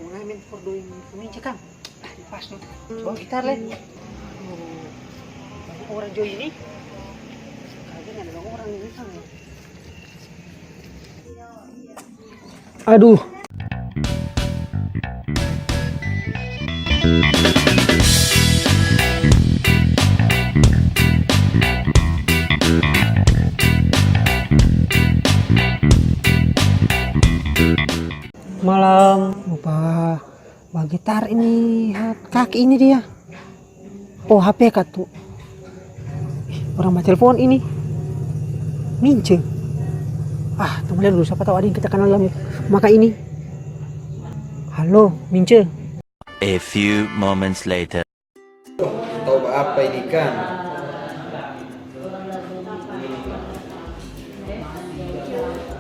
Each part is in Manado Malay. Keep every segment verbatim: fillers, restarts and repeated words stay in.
Ngamen for doing for Mince, kang. Ah, di pas tu. Bawa gitar, le. Oh, orang jo ini. Kagak ada orang ini, kang. Aduh. Malam, lupa bagitar ini, hat, kaki ini dia. Oh, H P ka tu. Ih, orang batelpon ini. Mince. Ah, tunggu dulu, siapa tahu ada yang kita kenal dalam maka ini. Halo, Mince. A few moments later. Tau apa ini kan?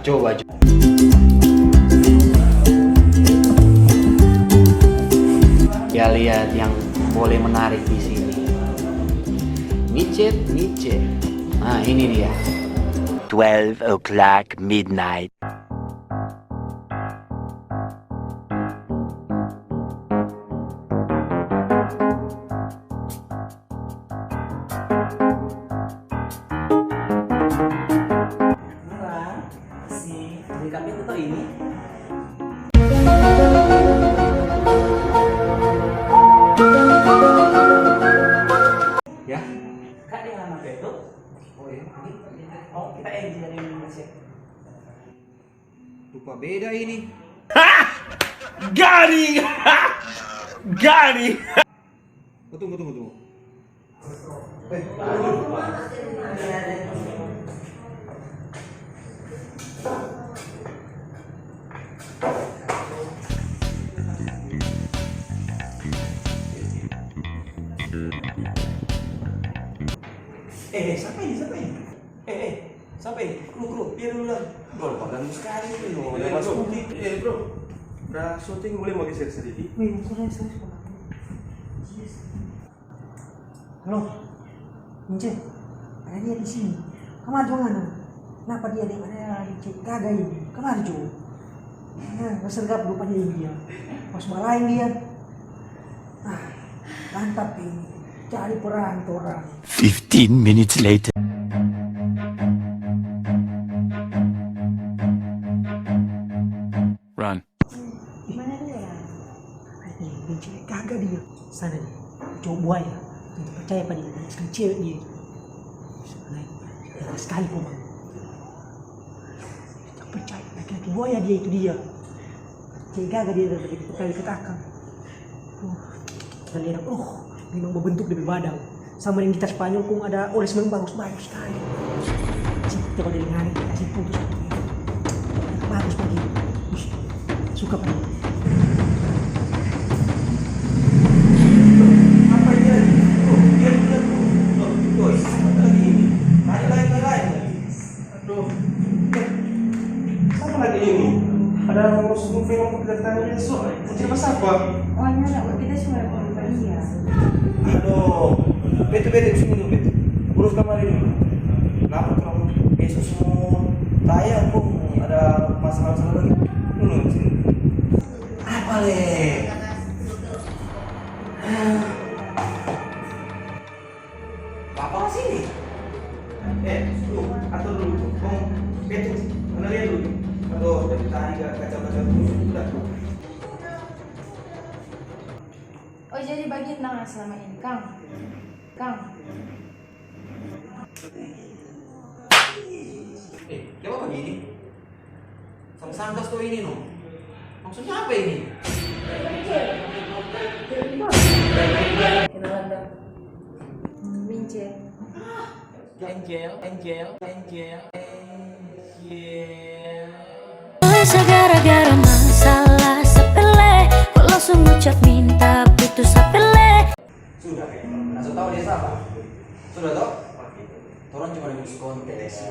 Coba, coba. Ya, lihat yang boleh menarik di sini. Micet, micet. Nah, ini dia. Twelve o'clock midnight. Orang si Dewi Kambing itu ini. Ya. Kak, dia lama itu. Oh, iya. Oh, kita edit dari Indonesia. Rupa beda ini. Garing! Garing! Oh, tunggu, tunggu, tunggu. Eh, eh, siapa ini? Siapa ini? Eh, eh, sampe, kru, kru, dia dulu lah. Bro, ganggu sekali ini, no. Eh, bro. Eh, bro. Udah syuting, boleh mau geser sedikit? Wih, sorry, sorry, sorry. Yes. Halo, Ince, ada dia di sini. Kamari jo ngana. Kenapa dia deng ada cewek gaga ini? Kamari jo. Nah, sergap rupanya dia. Pas malaeng dia. Ah, mantap ini. Jadi perang torang. Fifteen minutes later. Run. Mana dia? Ini cewek gaga dia. Sana dia. Cowok buaya. Jangan percaya pada dia. Sekali cewek dia. Nah, sekali kau, Bang. Jangan percaya. Laki-laki buaya dia itu dia. Cewek gaga dia dari tadi ke akang. Uh, kita lihat, uh, memang berbentuk dia badan. Sama deng gitar Spanyol, kong ada oles, memang bagus, bagus skali. Cik, kita kalau dari ngana, kita kasih putus. Bagus pagi. Wih, suka pagi. Apa ini lagi? Oh, dia dulu. Oh, itu, apa lagi ini? Lain, lain, lain, lain lagi. Aduh. Eh, siapa lagi ini? Ada mau suruh film dari tadi besok. Cerita siapa? Oh, ini anak kita cuma ada beberapa dia. Aduh. Betul, betul, sini dulu, betul. Urus kamar ini. Kenapa kamu besok semua tayang kok ada masalah-masalah lagi? Dulu sini. Apa, le? Papa masih ini? Eh, lu atur dulu. Kong, betul. Mana dia dulu? Aduh, dari tadi gak kacau-kacau terus. Udah. Oh, jadi bagitu nah selama ini, Kang. Kang. Eh, kenapa begini? Sama santas to ini, no. Maksudnya apa ini? Kenalan dong. Mince. Angel, Angel, Angel, Angel. Segara-gara masalah sepele, kok langsung ucap minta putus sepele. Sudah, ya. Nah, so tahu dia siapa? Sudah, toh? Torang cuma diskon, guys.